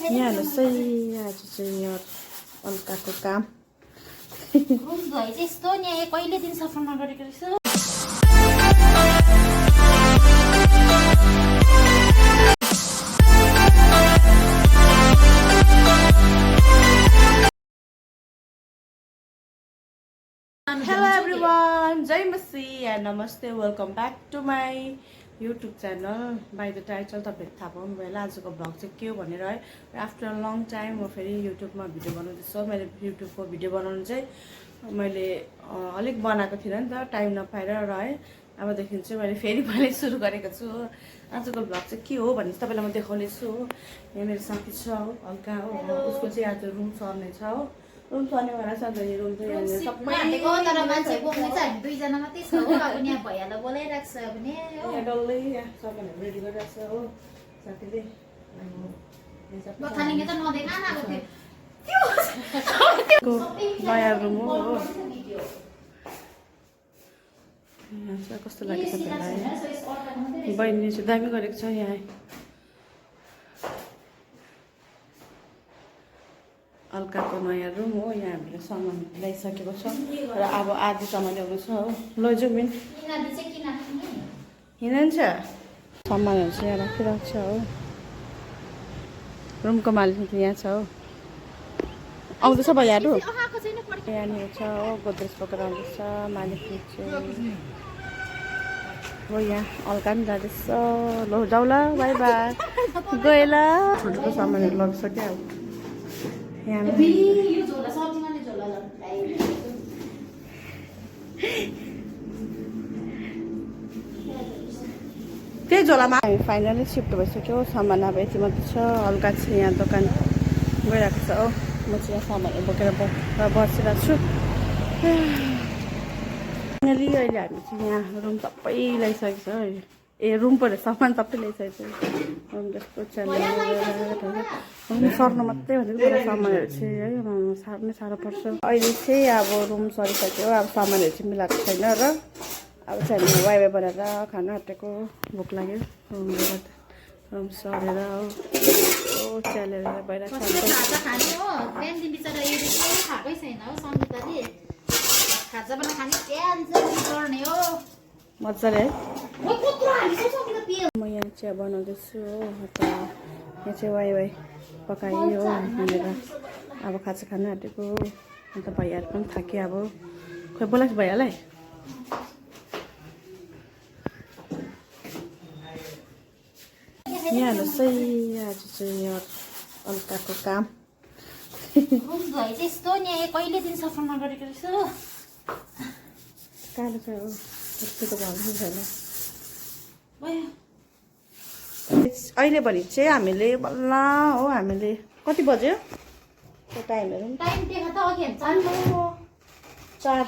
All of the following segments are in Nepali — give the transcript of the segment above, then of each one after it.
यहाँ हेर्नुहोस् है आज चाहिँ यहाँ अल्काको काम रुम धोइ चाहिँ यस्तो नि कहिले दिन सफा नगरेको रहेछ। Hello everyone, Jai Masi and Namaste. Welcome back to my YouTube channel. By the title तपाईहरु थाहा पाउनु भयो होला आजको भ्लग चाहिँ के हो भनेर है। आफ्टर अ लङ टाइम म फेरि युट्युबमा भिडियो बनाउँदैछु। मैले युट्युबको भिडियो बनाउनु चाहिँ मैले अलिक बनाएको थिएन नि त, टाइम नपाएर र है। अबदेखि चाहिँ मैले फेरि पनि सुरु गरेको छु। आजको भ्लग चाहिँ के हो भन्ने तपाईलाई म देखाउने छु। यहाँ मेरो साथी छ हो, हल्का हो, उसको चाहिँ आज रुम सर्ने छ हो। रुम सर्नेवाला छ नि रुम चाहिँ यहाँ सबै हातेको तर मान्छे बोक्ने चाहिँ हामी दुई जना मात्रै छ हो। अब यहाँ भैयालाई बोलाइराख्छ भने यहाँ डल्लै यहाँ सामानहरू रेडी गरिरहेको छ हो साथीले। बथालिङे त नदेखा न अब त्यो नयाँ रुम हो। यहाँ चाहिँ कस्तो लाग्यो तपाईँलाई? बहिनीले चाहिँ दामी गरेको छ यहाँ। अल्काको नयाँ रुम हो। यहाँ हामीले सामान ल्याइसकेको छ र अब आधी सामान ल्याउनु छ हो। लैजाउँ मिन हिँड्छ सामानहरू चाहिँ यहाँ राखिरहेको छ हो। रुमको मालिक यहाँ छ हो। आउँदैछ भैयाहरू यहाँनिर छ हो। गोद्रेज बोकेर आउँदैछ मालिक चाहिँ हो। यहाँ अल्का पनि जाँदैछ। ल जाउला बाई बाई गएला। ठुल्ठुलो सामानहरू लगिसक्यो अब यहाँ त्यही झोलामा हामी फाइनली सिफ्ट भइसक्यो। सामान अब यति मात्रै छ। हल्का चाहिँ यहाँ दोकान गइरहेको छ हो। म चाहिँ यहाँ सामानहरू बोकेर बसिरहेको छु। फाइनली अहिले हामी चाहिँ यहाँ रुम सबै ल्याइसकेको छ है। ए रुम पऱ्यो सामान सबै ल्याइसकेको छ। रुम जस्तो रुम सर्नु मात्रै भनेको तर सामानहरू चाहिँ है साह्रो नै साह्रो पर्छ। अहिले चाहिँ अब रुम सरिसक्यो। अब सामानहरू चाहिँ मिलाएको छैन र अब चाहिँ हामी वाइवाई बनाएर खाना आँटेको। भोक लाग्यो रुम सरेर हो च्यालेर भइरहेको छ। मजाले है। म यहाँ चिया बनाउँदैछु हो। यहाँ चाहिँ वाइवाई पकायो भनेर अब खाजा खानु आँटेको। अन्त भैयाहरू पनि थाक्यो अब। खोइ बोलाएको भैयालाई यहाँ हेर्नुहोस् है आज चाहिँ यहाँ अल्काको काम रुम धोइ चाहिँ यस्तो नि कहिले दिन सफा नगरेको रहेछ। कालो छ हो त्यस्तो भन्नु छैन। अहिले भने चाहिँ हामीले बल्ल हो। हामीले कति बज्यो त्यो टाइमहरू? टाइम देखा त अघि 4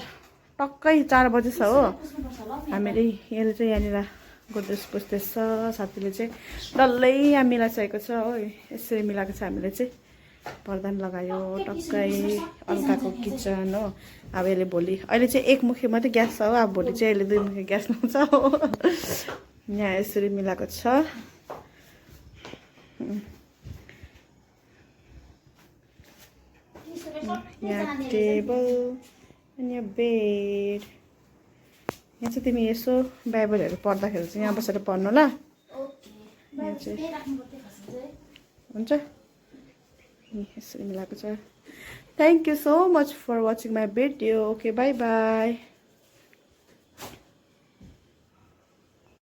टक्कै 4 बजेछ हो। हामीले यसले चाहिँ यहाँनिर गोद्रेज पुस्दैछ। साथीले चाहिँ डल्लै यहाँ मिलाइसकेको छ हो। यसरी मिलाएको छ हामीले चाहिँ। पर्दान लगायो टक्कै अल्काको किचन हो। अब यसले भोलि अहिले चाहिँ एक मुखे मात्रै ग्यास छ हो। अब भोलि चाहिँ यसले 2 मुखे ग्यास लाउँछ हो। यहाँ यसरी मिलाएको छ। यहाँ टेबल अनि यहाँ बेड। यहाँ चाहिँ तिमी यसो बाइबलहरू पढ्दाखेरि चाहिँ यहाँ बसेर पढ्नु ल। हुन्छ यसरी मिलाएको छ। Thank you so much for watching my video. Okay bye by.